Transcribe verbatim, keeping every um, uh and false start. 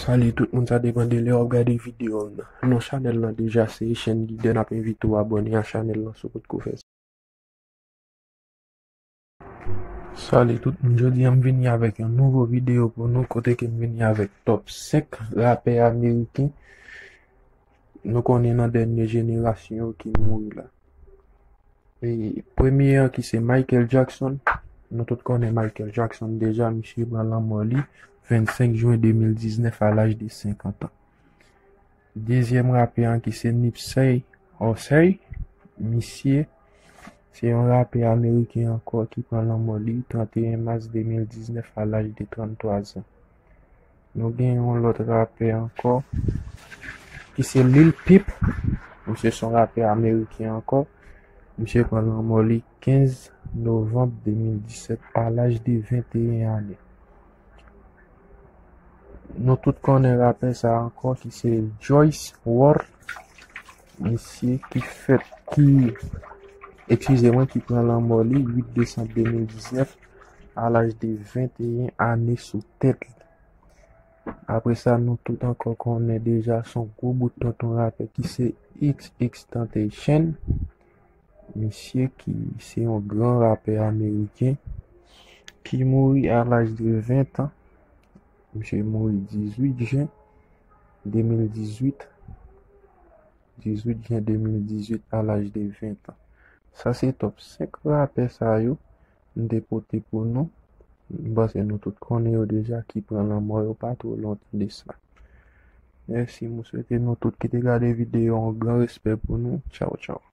Salut tout moun, sa depann de lè w ap gade videyo m nan. Non chanèl lan deja se Echann Lidè, n ap envite w abòne a chanèl lan si w potko fè sa. Salut tout moun, jodi a m vini avèk yon nouvo videyo pou nou, kote ke m vini avèk top senk rapè ameriken nou konnen nan dènye jenerasyon yo ki mouri la. E premye an ki se Michael Jackson. Nou tout konnen Michael Jackson deja, misye pran lanmò li vennsenk jen de mil diznèf a laj de senkant an. Dezyèm rapè an ki se Nipsey Hussey. Misye se yon rapè ameriken ankò ki pran lanmò li tranteyen mas de mil diznèf a laj de tranntwa zan. Nou gen yon lòt rapè ankò ki se Lil Peep. Misye se yon rapè ameriken ankò. Misye pran lanmò li kenz novanm de mil disèt a laj de venteyen ane. Nou tout konnen rapè sa ankò ki se Juice world. Misye ki fèt, ki, eskize mwen, ki pran lanmò li uit desanm de mil diznèf a laj de venteyen ane sou tèt li. Apre sa, nou tout ankò konnen deja se yon gwo bout tonton rapè ki se XXXTentacion. Misye ki se yon gran rapè ameriken ki mouri a laj de ven an. Misye mouri dizuit jen de mil dizuit. Dizuit jen de mil dizuit a laj de ven an. Sa se top senk rapè sa yo m te pote pou nou. M panse nou tout konnen yo deja ki pran lanmò yo pa twò lontan de sa. Mèsi, m swete nou tout ki te gade videyo a yon gran respè pou nou. Tchaw, tchaw.